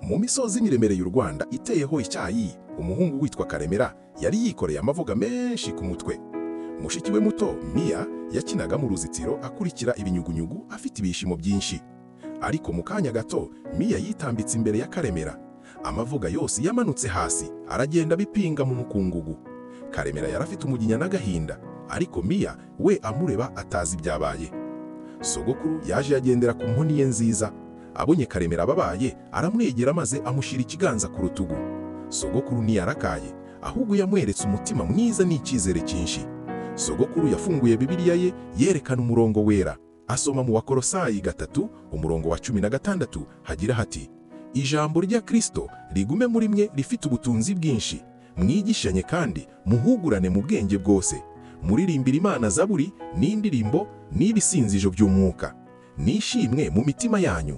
Mu misozi miremire y'u Rwanda iteyeho icyayi, umuhungu witwa Karemera yari yikoreye amavoga menshi ku mutwe. Mushiki we muto Mia yakinaga mu ruzitiro akurikira ibinyugunyugu afite ibishimo byinshi. Ariko mu kanya gato Mia yitambitse imbere ya Karemera. Amavoga yose yamanutse hasi aragenda bipinga mu mukungugu. Karemera yarafite umujinya n'agahinda, ariko Mia we amureba atazi ibyabaye. Sogokuru yaje yagendera ku nkoni ye nziza. Abonye Karemera ababaye, aramwegera maze amushyira ikiganza ku rutugu. Sogokuru ntiyarakaye, ahubwo yamweretse umutima mwiza n'icyizere cyinshi. Sogokuru yafunguye Bibiliya ye yerekana umurongo wera. Asoma mu Bakolosayi 3, umurongo wa 16, hagira hati: "Ijambo rya Kristo rigume muri mwe rifite ubutunzi bwinshi, mwigishanye kandi muhugurane mu bwenge bwose, muririmbira Imana zaburi n'indirimbo n'ibisingizo by'umwuka, nishimwe mu mitima yanyu."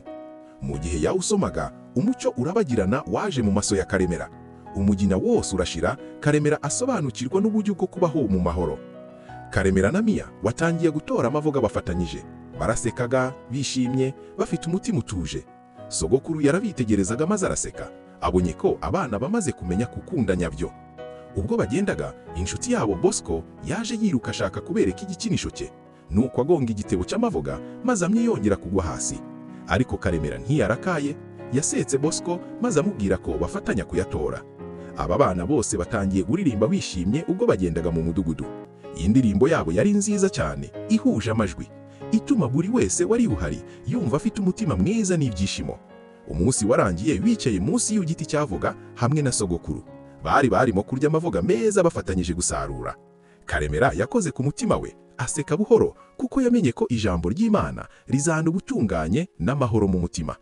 Mu gihe yawusomaga, umucyo urabagirana waje mu maso ya Karemera. Umujinya wose urashira, Karemera asobanukirwa n'uburyo bwo kubaho mu mahoro. Karemera na Mia watangiye gutora amavoga bafatanyije. Barasekaga, bishimye, bafite umutima utuje. Sogokuru yarabitegerezaga maze araseka, abonye ko abana bamaze kumenya gukunda nyabyo. Ubwo bagendaga, inshuti yabo Bosco yaje yiruka ashaka kubereka igikinisho cye. Nuko agonga igitebo cy'amavoga maze amwe yongera kugwa hasi. Ariko Karemera ntiyarakaye, yasetse Bosco maze amubwira ko bafatanya kuyatora. Aba bana bose batangiye kuririmba bishimye ubwo bagendaga mu mudugudu. Iyi ndirimbo yabo yari nziza cyane, ihuje amajwi, ituma buri wese wari uhari yumva afite umutima mwiza n'ibyishimo. Umunsi warangiye bicaye munsi y'igiti cy'avoga hamwe na sogokuru. Bari barimo kurya amavoga meza bafatanyije gusarura. Karemera yakoze ku mutima we, aseka buhoro kuko yamenye ko ijambo ry'Imana rizana ubutunganye n'amahoro mu mutima.